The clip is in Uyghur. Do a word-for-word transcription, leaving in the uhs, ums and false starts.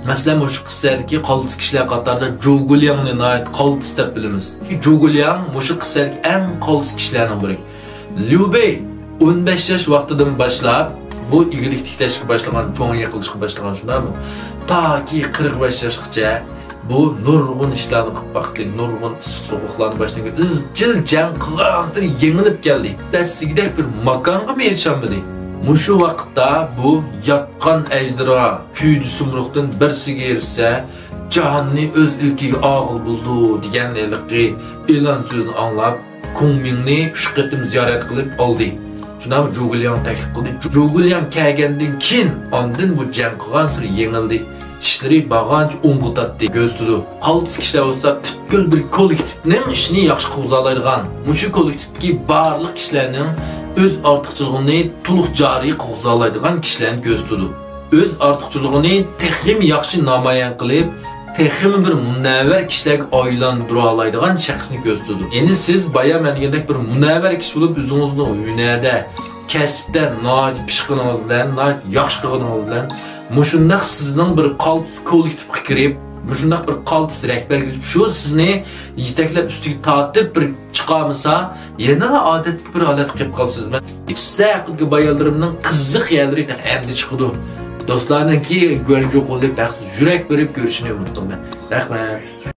مەسىلەن، مۇشۇ قىسسەدىكى قالتىس كىشىلەر قاتارىدا جۇگۇلياڭنى ناھايىتى قالتىس دەپ بىلىمىز. شۇ جۇگۇلياڭ مۇشۇ قىسسەدىكى ئەڭ قالتىس كىشىلەرنىڭ بىرى. ليۇ بېي ئون بەش ياش ۋاقتىدىن باشلاپ بۇ ئىگىلىك تىكلەشكە باشلىغان، چوڭ يىقىلىشقا باشلىغان، شۇنداقمۇ؟ تاكى قىرىق بەش ياشقىچە بۇ نۇرغۇن ئىشلارنى قىلىپ باقتى، نۇرغۇن ئىسسىق سوغۇقلارنى باشتىن كەچ-، ئىزچىل جەڭ قىلغانسېرى يېڭىلىپ كەلدى. دەسلىگىدەك بىر ماكانغىمۇ ئېرىشەلمىدى. مۇشۇ ۋاقىتتا بۇ ياتقان ئەجدىھا، چۈجە سۇمرۇغدىن بىرسىگە ئېرىشسە، جاھاننى ئۆز ئىلكىگە ئالغىلى بولىدۇ، دېگەن ھېلىقى ئېلان سۆزنى ئاڭلاپ، كۇڭمىڭنى ئۈچ قېتىم زىيارەت قىلىپ ئالدى. شۇنداقمۇ؟ جۇگۇلياڭ تەكلىپ قىلدى. جۇگۇلياڭ كەلگەندىن كېيىن ئاندىن بۇ جەڭ قىلغانسېرى يېڭىلدى. ئىشلىرى بارغانچە ئوڭغا تارتتى. كۆرسىتىدۇ. قالتىس كىشىلەر بولسا پۈتكۈل بىر كوللېكتىپنىڭ ئىشىنى ياخشى قىلغۇزالايدىغان، مۇشۇ كوللېكتىپتىكى بارلىق كىشىلەرنىڭ ئۆز ئارتۇقچىلىقىنى تولۇق جارى قىلغۇزالايدىغان كىشىلەرنى كۆرسىتىدۇ. ئۆز ئارتۇقچىلىقىنى تېخىمۇ ياخشى نامايان قىلىپ، تېخىمۇ بىر مۇنەۋۋەر كىشىلەرگە ئايلاندۇرالايدىغان شەخسنى كۆرسىتىدۇ. يەنى سىز بايا مەن دېگەندەك بىر مۇنەۋۋەر كىشى بولۇپ، ئۆزىڭىزنىڭ ھۈنەردە، كەسىپتە ناھايىتى پىشقىنىڭىز بىلەن، ناھايىتى ياخشى قىلغىنىڭىز بىلەن، مۇشۇنداق سىزنىڭ بىر قالتىس كوللېكتىپقا كىرىپ، مۇشۇنداق بىر قالتىس رەھبەرگە ئۆتۈپ، شۇ سىزنى يېتەكلەپ ئۈستىگە تارتىپ بىر چىقارمىسا، يەنىلا ئادەتتىكى بىر ھالەتكە كېلىپ قالىسىز. مەن قىسسە ھەققىدىكى بايانلىرىمنىڭ قىزىق يەرلىرى تېخى ئەمدى چىقىدۇ. دوستلارنىڭكى گۇەنجۇ قولى بەخت يۈرەك بېرىپ كۆرۈشىنى ئۈمىد قىلىمەن. رەھمەت.